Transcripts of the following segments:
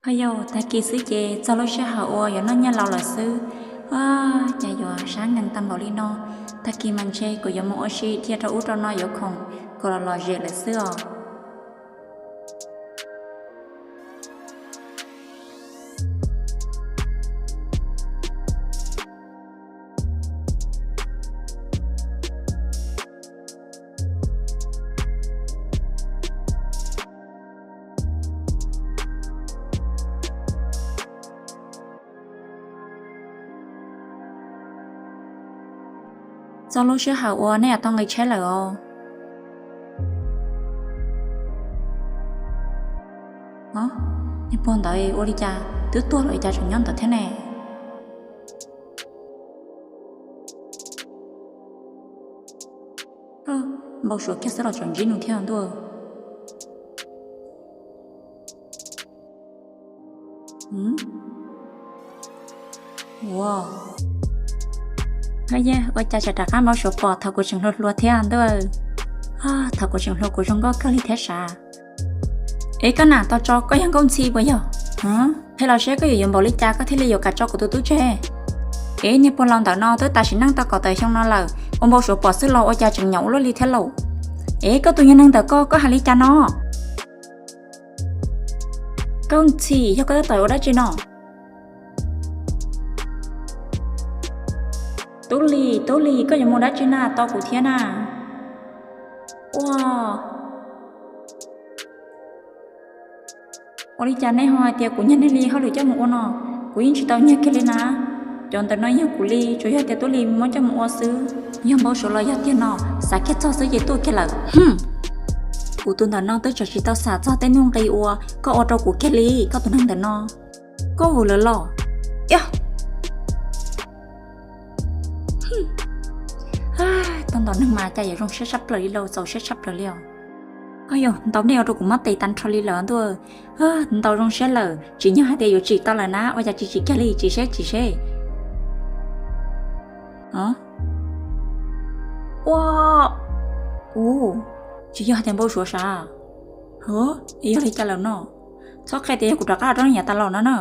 Yog tag kis xwb ces txog lub sij hawm uas yuav noj nyiaj laus lawm xwb. Cas yuav sab nkees tag npaum li no? Tag kis mas ntshe kuv yuav mus ua si dhia rau ub rau no yuav khoom kom los lom zem lawm xwb os. Txog lub sij hawm uas nej yuav tau nqis tsheb lawm os. Niag pog ntawd ua li cas twb tuag lawm cas tseem nyob ntawd thiab ne? Npau suav kiag xwb los tseem ntsib nws thiab ntuj. Ua cas tseem rov qab npau suav pom thaum kuv tseem hluas hluas thiab ntuj. Thaum kuv tseem hluas kuv zoo nkauj kawg li thiab sav. Es koj nam tau tso koj yog Nkauj Ntxhi puas yog? Qhia los seb koj yuav yuav npaum li cas koj thiaj li yuav kam tso kuv tus tub tseg? Es niag pog laus ntawm no twb tas sim neej tau kaum tawm xyoo no lawm, ua npau suav pom xwb los ua cas tseem nyaum ua luaj li thiab lauj? Es koj tus nyuag neeg ntawm koj, koj hais li cas no? Nkauj Ntxhi, yog koj tab tom ua dab tsi no? Tub Lis, Tub Lis, koj yuav mus dab tsi na, tos kuv thiab na. Ua, ua li cas nej ho hais tias kuv nyiag nej li hauj lwm coj mus ua no? Kuv yeej tsis tau nyiag kiag li na. Cov ntawm no yog kuv li, tsuas yog tias Tub Lis muab coj mus ua xwb. Yog npau suav los yog tiag no, xav kiag txog xwb ces tuaj kiag lawm. Kuv tus ntawm no twb tseem tsis tau xam txog tej nuj nqis uas koj ua rau kuv kiag li, koj tus neeg ntawm no. Koj vwm lawm los? Tau ntaus neeg mas cas yuav zoo siab tshaj plaws li lauj, txaus siab tshaj plaws li os. Koj yuav ntaus nej ua rau kuv mob tes tag nrho li lawm ntuj. Ntaus zoo siab lawm, tsim nyog hais tias yuav tsim tau lawm na, ua cas tsis tsim kiag li, tsim seb tsim seb. Ua, u, tsis yog hais tias npau suav sav. Yog li cas lawm no? Txhob qhia tias yog kuv rov qab rau nyav tas los no na.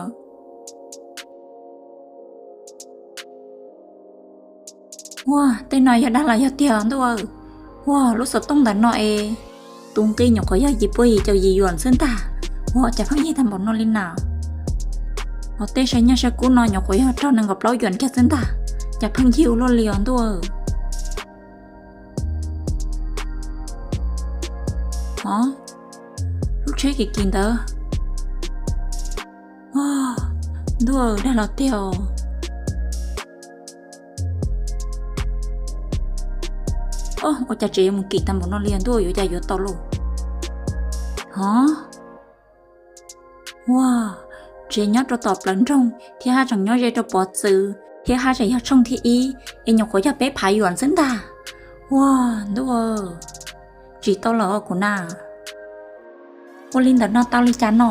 Ua, tej no yog dag los yog tiag ntuj. Ua, lub xov tooj ntawm no es tus nqi nyuam qhuav yog yim pua yim caum yim yuam xwb ntag. Ua, cas pheej yig tag npaum no li na? Ho tej saw nyaj saw kub no nyuam qhuav yog rog nees nkaum plaub yuam kiag xwb ntag, cas pheej yig ua luaj li os ntuj. Lub tsheb kim kim ntawd. Ntuj, dag los tiag. Ua cas tsev yuav mus kim tag npaum no li ntuj, yuav cas yuav tau lauj? Ho, ua, tsev nyob rau tom plawv nroog thiab haj tseem nyob ze rau pov txwv thiab haj tseem yog tshooj thib ib, es nyuam qhuav yog peb phav yuam xwb ntag. Ua, ntuj, tsis tau lawm os kuv na. Ua li ntawm no tau li cas no?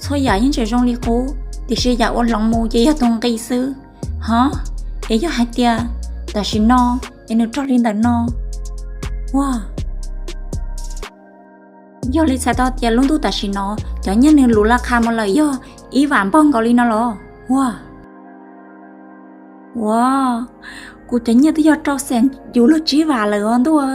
Txhua yam yeej tseem zoo li qub, tiam sis yam ua hloov mus ces yog tus nqi xwb. Ho, es yog hais tias tam sim no es nws rog li ntawm no, ua, yog li txhais tau tias lub ntuj tam sim no cov nyiaj nws lus la qha mus lawm yog ib vam npog nkaus li no los? Ua, ua, kuv cov nyiaj twb yog rau xees yus luag tsib vam lawm os ntuj.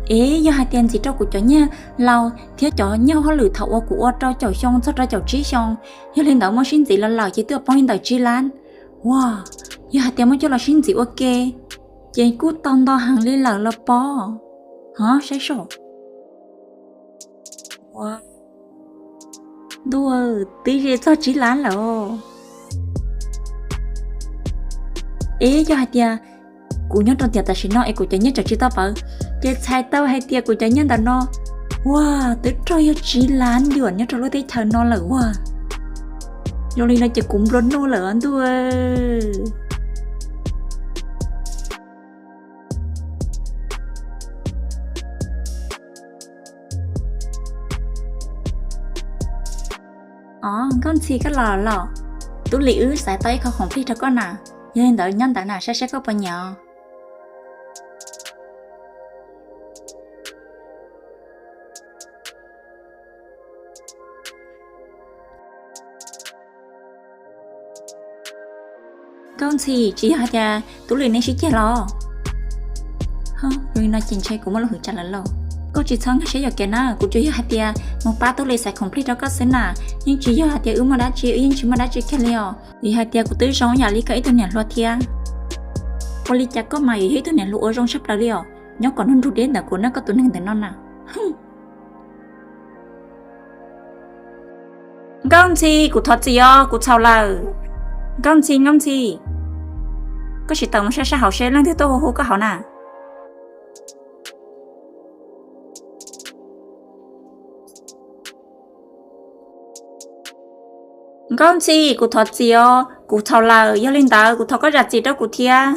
Es yog hais tias ntxiv rau kuv cov nyiaj laus thiab cov nyiaj hauj lwm thaum uas kuv ua rau caum xyoo txog rau caum tsib xyoo, yog li ntawd muab sib ntxiv los lawm ces twb poob li ntawm tsib lab. Ua, yog hais tias muab coj los sib ntxiv ua ke ces kuj tau ntau heev li lawm los pob. Ho, saib seb. Ntuj, twb ze txog tsib lab lawm. Es yog hais tias kuv nyob rau tiam tam sim no es kuv cov nyiaj tseem tsis tau pawv, ces txhais tau hais tias kuv cov nyiaj ntawm no, ua, twb raug yog tsib lab yuam nyob rau lub teb chaws no lawm ua. Zoo li no ces kuv nplua nuj lawm ntuj. Os, Nkauj Ntxhi koj los los. Tub Lis wb xaiv tau ib qho khoom plig rau koj na, yog li ntawd nyob ntawd na, saib seb koj puas nyiam os. Nkauj Ntxhi, tsis yog hais tias Tub Lis nej sib ceg los? Zoo li no ces ntshe kuv muaj lub hwv tsam lawm lauj. Koj tsis txhob nkag siab yuam kev na, kuv tsuas yog hais tias mus pab Tub Lis xaiv khoom plig rau koj xwb na, yeej tsis yog hais tias wb muaj dab tsi, wb yeej tsis muaj dab tsi kiag li os. Vim hais tias kuv twb zoo yam li koj ib tug niam hluas thiab. Ua li cas koj mas yuav yog ib tug niam hluas ua zoo tshaj plaws li os, nyob kom nrug nrug deb ntawm kuv na koj tus neeg ntawm no na. Nkauj Ntxhi, kuv thov txim os, kuv txhaum lawm. Nkauj Ntxhi, Nkauj Ntxhi, koj sim tawm mus saib sab hauv seb leej twg tuaj hu hu koj hauv na. Nkauj Ntxhi, kuv thov txim os, kuv txhaum lawm, yog li ntawd kuv thov koj zam txim rau kuv thiab.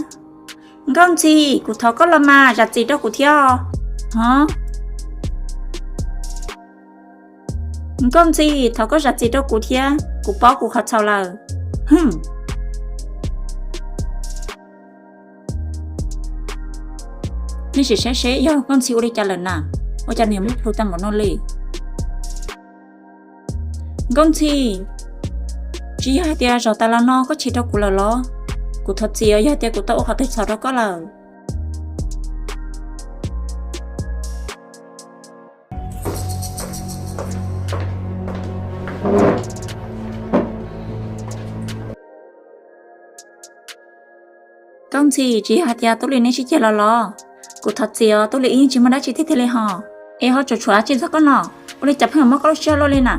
Nkauj Ntxhi, kuv thov koj los mas zam txim rau kuv thiab os. Hov, Nkauj Ntxhi, thov koj zam txim rau kuv thiab, kuv paub kuv qhov txhaum lawm. Nej sim saib seb yog Nkauj Ntxhi ua li cas lawm na, ua cas nws muaj plhus tag npaum no li. Nkauj Ntxhi, tsis yog hais tias zaum tas los no koj chim rau kuv lawm los? Kuv thov txim os, yog tias kuv tau ua qhov twg txhaum rau koj lawm. Nkauj Ntxhi, tsis yog hais tias Tub Lis nej sib ceg los los? Kuv thov txim os, Tub Lis wb yeej tsis muaj dab tsi tiag tiag li hos. Es ho tsuas tshuav dab tsi txog koj no? Ua li cas pheej muab koj lub siab luaj li na?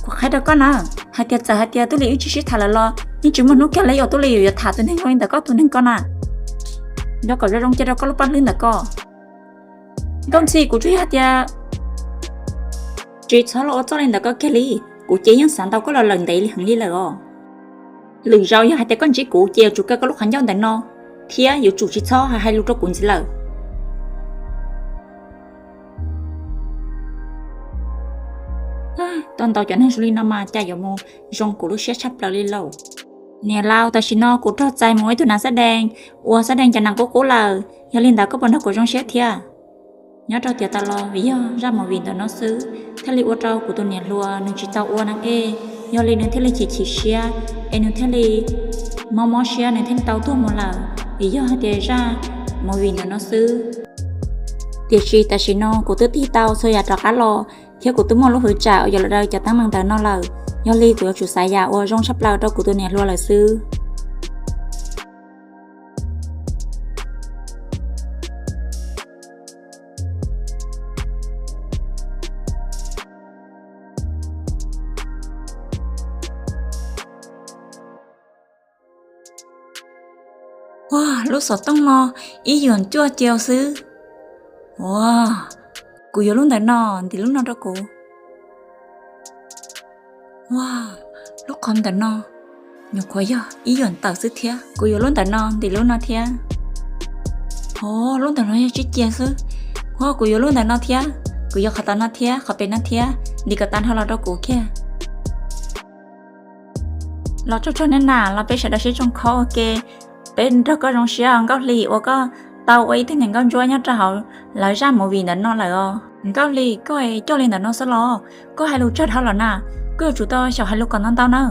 Kuv qhia rau koj na, hais tias txawm hais tias Tub Lis wb tsis sib tham lawm los yeej tsis muaj hnub kiag li uas Tub Lis yuav yuav tham tus neeg zoo li ntawm koj tus neeg ko na. Nco kom zoo zoo cia rau koj lub paj hlwb ntawm ko. Nkauj Ntxhi, kuv tsuas yog hais tias tsis txhob los ua txuj li ntawm koj kiag li. Kuv ces yeej xav ntaus koj los lawm ntev li heev li lawm os. Lwm zaus yog hais tias koj ntsib kuv ces yuav tsum kaw koj lub qhov ncauj ntawm no thiab yuav tsum tsis txhob hais lus rau kuv ntxiv lawm. Tuaj ntaus cov neeg zoo li no mas cas yuav mus zoo kuv lub siab tshaj plaws li lauj. Niam laus, tam sim no kuv raug txais mus ua ib tug nas xab dees, ua xab dees cov nas qub qub lawm, yog li ntawd koj puas nrog kuv zoo siab thiab? Nyob rau tiam tas los vim yog zaj movie ntawm no xwb thiaj li ua rau kuv tus niam hluas nws tsis tau ua neeg ej, yog li nws thiaj li chim chim siab, es nws thiaj li mob mob siab, nws thiaj li tau tuag mus lawm, vim yog hais tias zaj movie ntawm no xwb. Tiam sis tam sim no kuv twb tig tau txhua yam rov qab los, thiab kuv twb muaj lub hwv tsam uas yuav los daws cov teeb meem ntawm no lawm, yog li kuv yuav tsum xav yam uas zoo tshaj plaws rau kuv tus niam hluas lawm xwb. Ua, lub xov tooj no ib yuam cuaj cau xwb. Ua, kuv yuav lub ntawm no, ntim lub no rau kuv. Ua, lub qhov ntawm no nyuam qhuav yog ib yuam tawm xwb thiab. Kuv yuav lub ntawm no, ntim lub no thiab. Ov, lub ntawm no yog tsib cau xwb. Ua, kuv yuav lub ntawm no thiab. Kuv yuav qhov tom no thiab, qhov pem no thiab, ntim kom tag nrho los rau kuv kiag. Los tsuag tsuag nej na, los peb sawv daws sib tsoo khob ua ke, peb nrog koj zoo siab os Nkauj Hli uas koj tau ua ib tug niam nkauj ntsuab nyob rau hauv lawv zaj movie ntawm no lawm os. Nkauj Hli, koj coj li ntawm no xwb los? Koj hais lus tsawg dhau lawm na, koj yuav tsum tau xyaum hais lus kom ntau ntau na,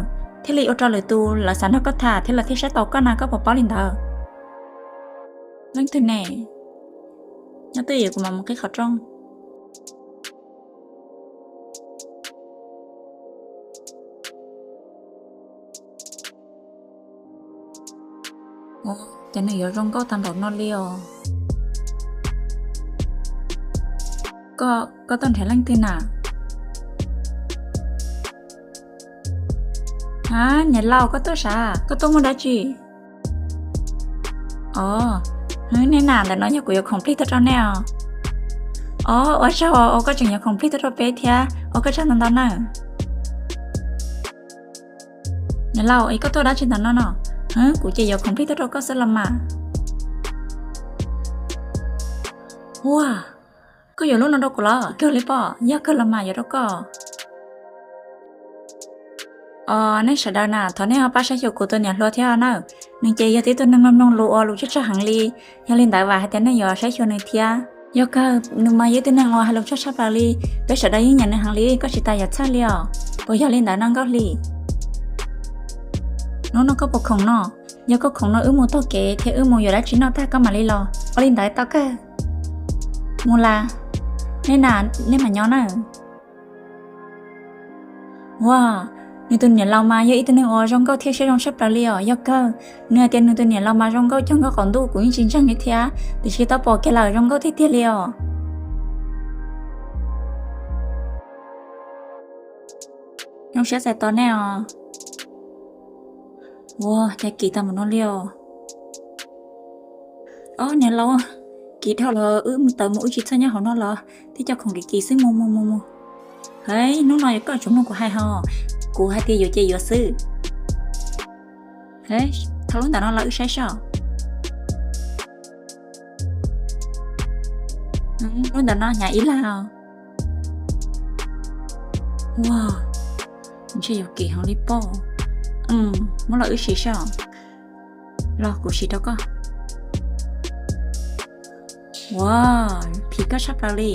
thiaj li ua rau lwm tus lawv xav nrog koj tham thiab lawv thiaj saib tau koj na, koj puas paub li ntawd? Leej twg ne? Nyob twj ywm kuv mam mus qhib qhov rooj. Ces nws yuav zoo nkauj tag npaum no li os. Koj tuaj nrhiav leej twg na? A, niam laus, koj tuaj sav, koj tuaj muaj dab tsi? Ov, nej na, ntawm no yog kuv yuav khoom plig tuaj rau nej os. Ov, ua tsaug uas koj tseem yuav khoom plig tuaj rau peb thiab, ua koj tsaug ntau ntau nawb. Niam laus, es koj tuaj dab tsi ntawm no no? Kuv ces yuav khoom plig tuaj rau koj xwb los mas. Ua, koj yuav lub no rau kuv los? Kawg li pob, yog kawg los mas yuav rau koj. Os, nej sawv daws na, thov nej ho pab saib xyuas kuv tus niam hluas thiab na. Nws ces yog tib tug neeg mloog mloog lus ua lus tsawg tsawg heev li. Yog li ntawd vam hais tias nej yuav saib xyuas nws thiab. Yog kawg, nws mas yog ib tug neeg uas hais lus tsawg tshaj plaws li. Peb sawv daws yeej nyiam nws heev li, koj tsis tas yuav txhawj li os. Puas yog li ntawd no Nkauj Hli? Hnub no koj puas khoom no? Yog koj khoom no wb mus taug kev thiab wb mus yuav dab tsi noj tag koj mam li los. Ua li ntawd tau kawg. Mus las, nej na, nej mam nyob na. Ua, nws tus niam laus mas yog ib tug neeg uas zoo nkauj thiab siab zoo tshaj plaws li os, yog kawg. Nws hais tias nws tus niam laus mas zoo nkauj cog nkauj qaum ntuj kuv yeej tsis ntseeg li thiab, tiam sis tau pom kiag lawm zoo nkauj tiag tiag li os. Zoo siab txais tos nej os. Ua cas kim tag mus no li os. Ob niam laus, kim dhau los wb mus tawm mus, wb tsis txhob nyob hauv no los, thiab cov khoom kim kim xwb, mus mus mus mus. Hais hnub no yog koj tsuas mloog kuv hais ho, kuv hais tias yuav ces yuav xwb. Thaum lub ntawm no los wb saib soj. Lub ntawm no hnyav ib lag. Ua, ntshe yuav kim heev li pob. Muab los wb sim soj. Los kuv sim rau koj. Ua, phim koj tshaj plaws li.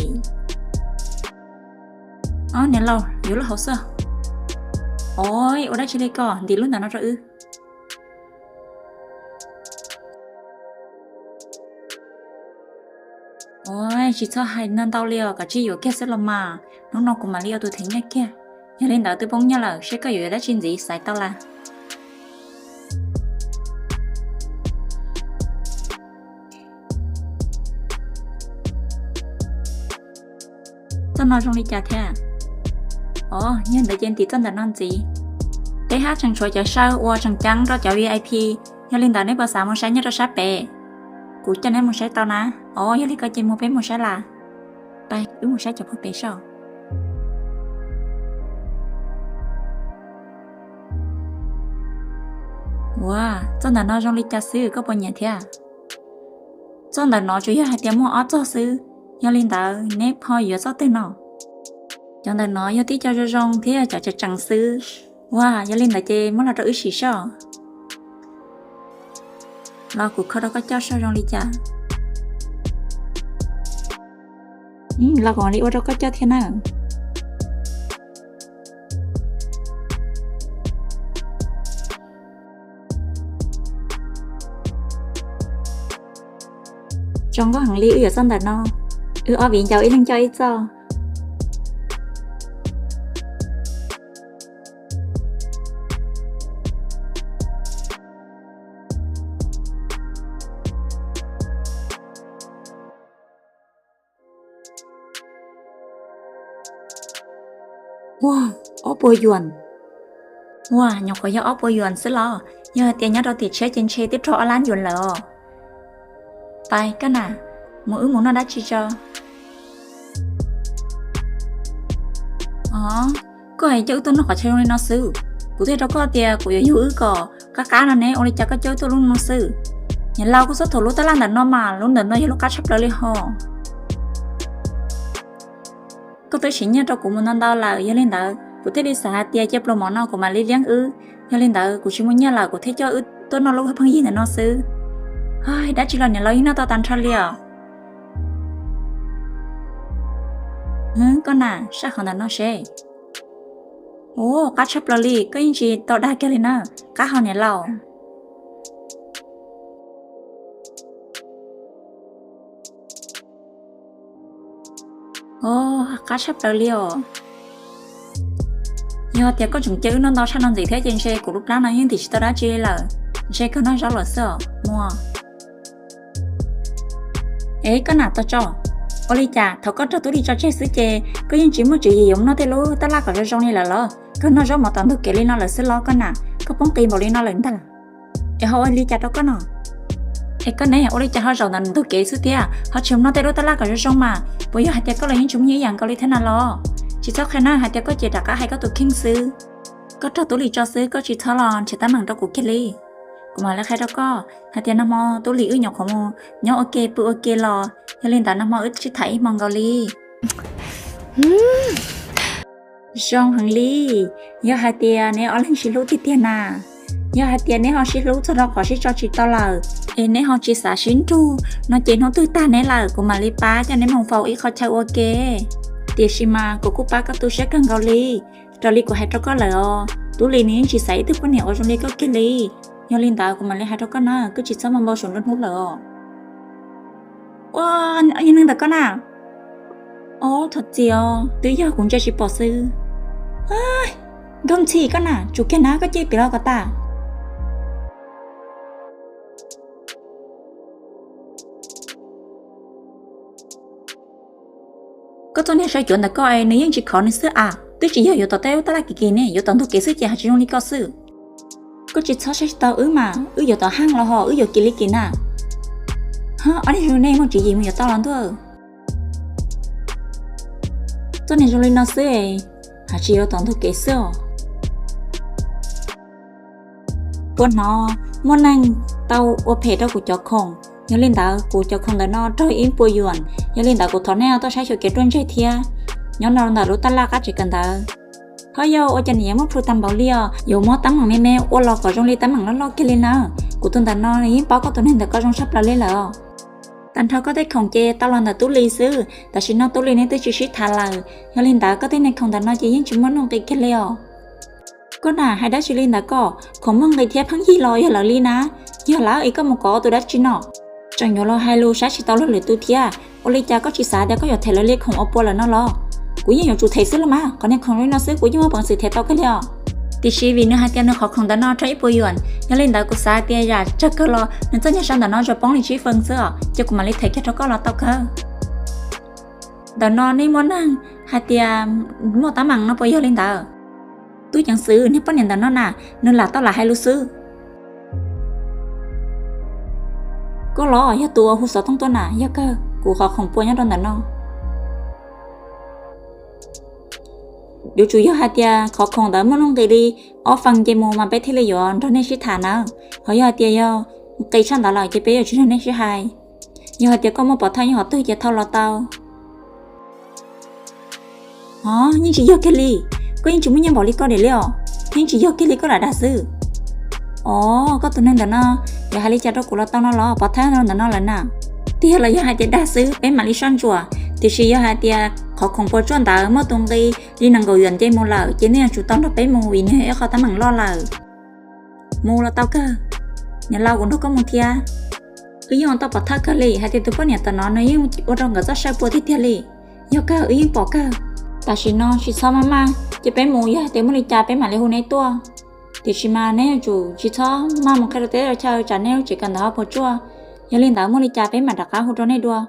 Ob niam laus, yuav lub hauv xwb. Ua dab tsi li koj, ntim lub ntawm no rau wb. Ua, tsis txhob hais ntau li os, kav tsij yuav kiag xwb los mas, hnub no kuv mam li ua tus thev nyiaj kiag. Yog li ntawd twb poob nyiaj lawm, seb koj yuav yuav dab tsi ntxiv xaiv tau las. Txoj no zoo li cas thiab? Os, yog ntawd ces ntim txoj ntawm no ntxiv. Teb hab tseem tshuav cov saw uas tseem ceeb rau cov V I P, yog li ntawd neb puas xav mus saib nyob rau sab pem? Kuv coj neb mus saib tau na. Os, yog li ko ces mus peb mus saib las. Pab wb mus saib cov pem soj. Ua, txoj ntawm no zoo li cas xwb koj puas nyiam thiab? Txoj ntawm no tsuas yog hais tias muaj ob txoj xwb, yog li ntawd neb ho yuav txoj twg no? Cov ntawm no yog tib co zoo zoo thiab cov tseem tseem xwb. Ua, yog li ntawd ces muab los rau wb sim soj. Los kuv kho rau koj coj soj zoo li cas. Los kuv mam li ua rau koj coj thiab na. Zoo nkauj heev li, wb yuav txoj ntawm no. Wb ob viv ncaus ib leeg coj ib txoj. Ua, ob puas yuam. Ua, nyuam qhuav yog ob puas yuam xwb los, yog hais tias nyob rau tiam tshiab ces ntshe twb raug ob lab yuam lawm os. Pais koj na, mus wb mus noj dab tsi tso. Os, koj hais coj wb tuaj noj qhov chaw zoo li no xwb, kuv twb hais rau koj tias kuv yuav yug wb kom qab qab no ne, ua li cas koj coj wb tuaj lub no xwb? Niam laus, koj txhob thuam lub tab laj ntawm no mas, lub ntawm no yog lub qab tshaj plaws li ho. Koj twb siv nyiaj rau kuv mus ntau ntau lawm, yog li ntawd kuv thiaj li xav hais tias cia pluas mov no kuv mam li liab wb. Yog li ntawd kuv tsis muaj nyiaj lawm, kuv thiaj coj wb tuaj noj lub pheej yig ntawm no xwb. Dab tsi los niam laus yeej noj tau tag nrho li os. Koj na, saib qhov ntawm no seb. Ua, qab tshaj plaws li, koj yeej tsis tau dag kiag li na. Qab hau niam laus. Os, qab tshaj plaws li os. Yog tias koj tseem cia wb noj ntau tshaj no ntxiv thiab ces ntshe kuv lub plab no yeej ntim tsis tau dab tsi li lawm. Ntshe kawg noj zaub lawm xwb os. Muaj. Es koj nam tos tso, ua li cas thaum koj raug tub lis tso tseg xwb ces koj yeej tsis muaj tswv yim yuav mus noj tej lub tab laj kom zoo zoo li lawm los? Kawg noj zaub mov tom ntug kev li no lawm xwb los koj nam, koj poob qis npaum li no lawm ntag. Es ho ua li cas rau koj no? Es koj ne, ua li cas ho zaum ntawm ntug kev xwb thiab ho tsis mus noj tej lub tab laj kom zoo zoo mas? Puas yog hais tias koj los yeej tsis muaj nyiaj ib yam nkaus li thiab na los? Tsis txhob qhia na, hais tias koj ces rov qab hais koj tus kheej xwb. Koj raug tub lis tso xwb, koj tsis txhob los nrhiav teeb meem rau kuv kiag li. Kuv mam li qhia rau koj hais tias nag hmo tub lis wb nyuam qhuav mus nyob ua ke pw ua ke los, yog li ntawd nag hmo wb sib tham ib hmo nkaus li. Zoo heev li. Yog hais tias neb ob leeg sib hlub tiag tiag na, yog hais tias neb ho sib hlub txog rau qhov sib tso tsis tau lawm, es neb ho tsis xav sib nrug no ces hnub twg tag neb lawm kuv mam li pab coj neb mus faus ib qhov chaw ua ke. Tiam sis mas kuv kuj pab koj tu siab kawg nkaus li, Raws li kuv hais rau koj lawm os, Tub Lis nws yeej tsis xav ib tug poj niam uas zoo li koj kiag li. Yog li ntawd kuv mam li hais rau koj na, koj tsis txhob mus npau suav nruab hnub lawm os. Ua, yog neeg ntawm koj na. Ob, thov txim os, twb yog kuv ntsia tsis pom xwb. Nkauj ntxhi koj na, tsum kiag na, koj cia li pem los kom tas. Koj txoj niag saw cuav ntawm koj es nws yeej tsis khov nws xwb as, twb tsis yog yuav tom tej lub tab laj kim kim ne, yuav tom ntug kev xwb ces hais tsis zoo li koj xwb. Koj tsis txhob saib tsis taus wb mas, wb yuav tom heej los ho wb yuav kim li kim na. Ho, ob niag zoo nej muaj tswv yim mus yuav tau los ntuj. Txoj niag zoo li no xwb, hais tsis yuav tom ntug kev xwb os. Puas hnov muaj neeg tau ua phem rau kuv cov khoom, yog li ntawd kuv cov khoom ntawm no raug ib puas yuam, yog li ntawd kuv thov nej tuaj saib xyuas kev ruaj ntseg thiab. Nyob no ntawm lub tab laj qab tsev kawm ntawv. Ho yog ua cas nws yuav muaj plhu tag npaum li os, yuav muab teeb meem me me ua los kom zoo li teeb meem loj loj kiag li na. Kuv tus ntawm no nws yeej paub koj tus neeg ntawm koj zoo tshaj plaws li lawm os. Tag nrho koj tej khoom ces tau los ntawm Tub Lis xwb, tam sim no Tub Lis nws twb tsis sib tham lawm, yog li ntawd koj tej niag khoom ntawm no ces yeej tsis muaj nuj nqis kiag li os. Koj na hais dab tsi li ntawd, koj khoom muaj nqis thiab pheej yig los yog lawv li na, yog lawv es koj mus kov tus dab tsi no? Tseem yuav los hais lus saib tsis taus luag lwm tus thiab, ua li cas koj tsis xav tias koj yuav them lawv li khoom ua pua lawm no los? Kuv yeej yuav tsum them xwb los mas, qhov niag khoom li no xwb kuv yeej muaj peev xwm them tau kawg li os. Tiam sis vim nws hais tias nws qhov khoom ntawm no raug ib puas yuam, yog li ntawd kuv xav tias yam tsawg kawg los nws txoj niag saw ntawm no tsuas poob li tsib feem xwb os, ces kuv mam li them kiag rau koj los tau kawg. Ntawm no nej muaj neeg hais tias muaj teeb meem no puas yog li ntawd? Tub ceev xwm, niag poj niam ntawm no na, nws lam tau lam hais lus xwb. Koj los yog tus uas hu xov tooj tuaj na, yog kawg, kuv qhov khoom puas nyob rau ntawm no. Yuav tsum yog hais tias qhov khoom ntawd muaj nuj nqis li ob feem nce mus mas peb thiaj li yuav nrog nej sib tham na. Ho yog hais tias yog nqis tshaj ntawd lawm ces peb yuav tsis nrog nej sib hais. Yog hais tias koj muaj pov thawj nyob qhov twg ces thauj los tau. Ho, yeej tsis yog kiag li. Koj yeej tsis muaj nyiaj npaum li koj diam li os. Yeej tsis yog kiag li, koj lam dag xwb. Os, koj tus neeg ntawm no yuav hais li cas rau kuv los tau no los? Pov thawj ntawm no lawm na. Tiag los yog hais tias dag xwb, peb mam li soj ntsuam. Tiam sis yog hais tias qhov khoom puas tsuaj ntawd muaj tus nqi li nees nkaum yuam nce mus lawm ces nej yuav tsum tau nrog peb mus vim nws yog ib qho teeb meem loj lawm. Mus los tau kawg, niam laus, kuv nrog koj mus thiab. Wb yeej ua tau pov thawj kawg li hais tias tus poj niam tom no nws yeej ua rau nkawd txoj saw puas tiag tiag li. Yog kawg, wb yeej pom kawg. Tam sim no tsis txhob maj maj, ces peb mus, yog hais tias muaj li cas peb mam li hu neb tuaj. Tiam sis mas neb yuav tsum tsis txhob maj mus qhia rau teb rau chaw tsam nej lub tsev kawm ntawv ho puas tsuaj. Yog li ntawd muaj li cas peb mam rov qab hu rau nej dua.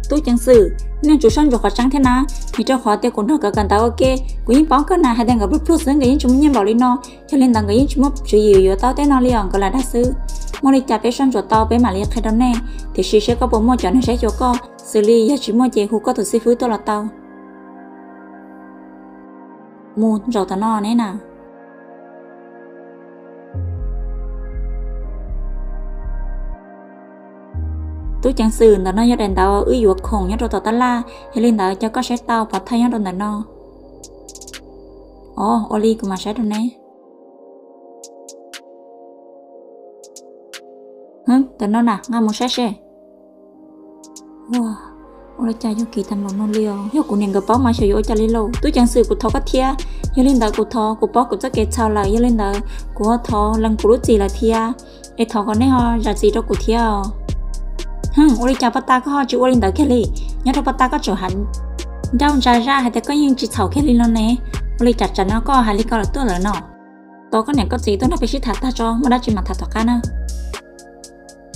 Tub ceev xwm, nej tsum soj ntsuam qhov tseeb thiab na, vim rau qhov tias kuv nrog nkawd kawm ntawv ua ke, kuv yeej paub kawg na, hais tias nkawd pluag pluag xwb nkawd yeej tsis muaj nyiaj npaum li no, yog li ntawd nkawd yeej tsis muaj tswv yim yuav tau tej no li os, nkawd lam dag xwb. Muaj li cas peb soj ntsuam tau peb mam li qhia rau nej, tiam sis seb koj puas muaj cov neeg saib xyuas koj, xws li yog tsis muaj ces hu koj tus xib fwb tuaj los tau. Mus zaum tom no neb na. Tub ceev xwm, ntawm no yog daim ntawv wb yuav khoom nyob rau tom tab laj, yog li ntawd cov koj saib tau pov thawj nyob rau ntawm no. Os, ua li kuv mam saib rau neb. Ntawm no na, nqa mus saib seb. Ua, ua li cas yog kim tag npaum no li os? Yog kuv niam nkawd paub mas xyov yuav ua cas li lauj. Tub ceev xwm, kuv thov koj thiab. Yog li ntawd kuv thov, kuv paub kuv txoj kev txhaum lawm, yog li ntawd kuv ho thov lees kuv lub txim lawm thiab. Es thov kom nej ho zam txim rau kuv thiab os. Hm, ua li cas paj tas koj ho tsis ua li ntawd kiag li? Nyob rau paj tas koj tseem hais ncauj ntsa zaj hais tias koj yeej tsis txhaum kiag li no ne. Ua li cas tsam no koj hais li ko lawm tuaj lawm no? Tos koj niam koj txiv tuaj nrog peb sib tham tag tso, muaj dab tsi mam tham tom qab na.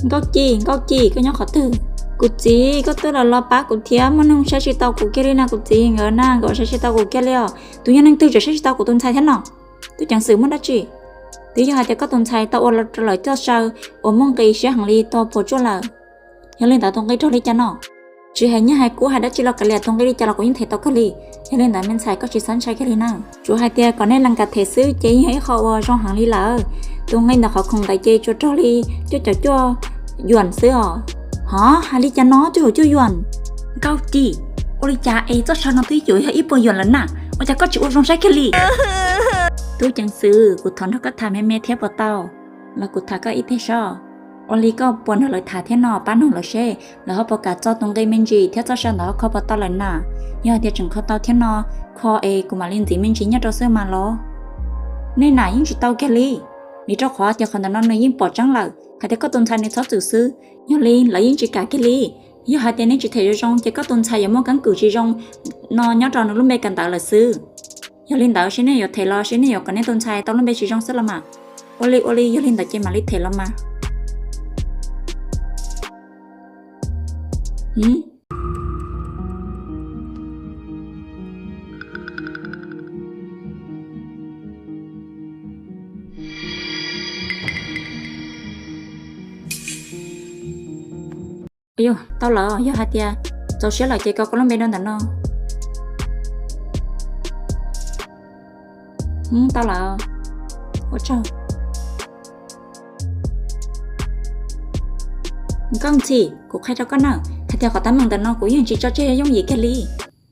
Nkauj Ci, Nkauj Ci, koj nyob qhov twg? Kuv txiv, koj twb los los pab kuv thiab, muaj neeg saib tsis tau kuv kiag li na kuv txiv, nkawd na nkawd saib tsis tau kuv kiag li os. Tus yog neeg twg tseem saib tsis tau kuv tus ntxhais thiab no? Tub ceev xwm, muaj dab tsi? Twb yog hais tias koj tus ntxhais tau ua rau lawv coj saw uas muaj nqis siab heev li tau puas tsuaj lawm. Yog li ntawd tus nqi raug li cas no? Tsis hais nyiaj hais kub hais dab tsi los kav liam, tus nqi li cas los kuv yeej them tau kawg li. Yog li ntawd me ntxhais koj tsis txhob ntshai kiag li na. Tsuas hais tias kom nej lees kam them xwb ces yeej yog ib qho uas zoo heev li lawm. Tus nqi ntawm qhov khoom ntawd ces tsuas raug li cuaj caum cuaj yuam xwb os. Hov, hais li cas no, cuaj caum cuaj yuam? Nkauj Ci, ua li cas es txoj saw no twb yuav yog ib puas yuam lawm na, ua cas koj tsis ua zoo saib kiag li? Tub ceev xwm, kuv thov nrog koj tham me me thiab puas tau? Los kuv tham koj ib teg soj. Ua li koj puas nrog lawv tham thiab no, pab noog lawv seb lawv ho puas kam txo tus nqi me ntsis thiab txoj sa ntawd ho kho puas tau lawm na. Yog hais tias tseem kho tau thiab no, kho es kuv mam li ntxiv me ntsis nyob rau xwb mas los. Nej nam yeej tsis tau kiag li, vim rau qhov tias qhov ntawm no nws yeej pom tseeb lawm hais tias koj tus ntxhais nws txhob txwm xwb. Yog li lawv yeej tsis kam kiag li. Yog hais tias nej tsis them zoo zoo ces koj tus ntxhais yuav muaj keeb kwm tsis zoo no nyob rau nws lub npe kawm ntawv lawm xwb. Yog li ntawd seb nej yuav them los seb nej yuav kom nej tus ntxhais tau lub npe tsis zoo xwb los mas. Ua li ua li, yog li ntawd ces mam li them los mas. Tau lawm, yog hais tias txaus siab lawm ces koj lub npe rau ntawm no. Tau lawm. Ua tsaug. Nkauj Ntxhi, kuv qhia rau koj na, hais tias qhov teeb meem ntawm no kuv yeej tsis tso tseg yooj yim kiag li.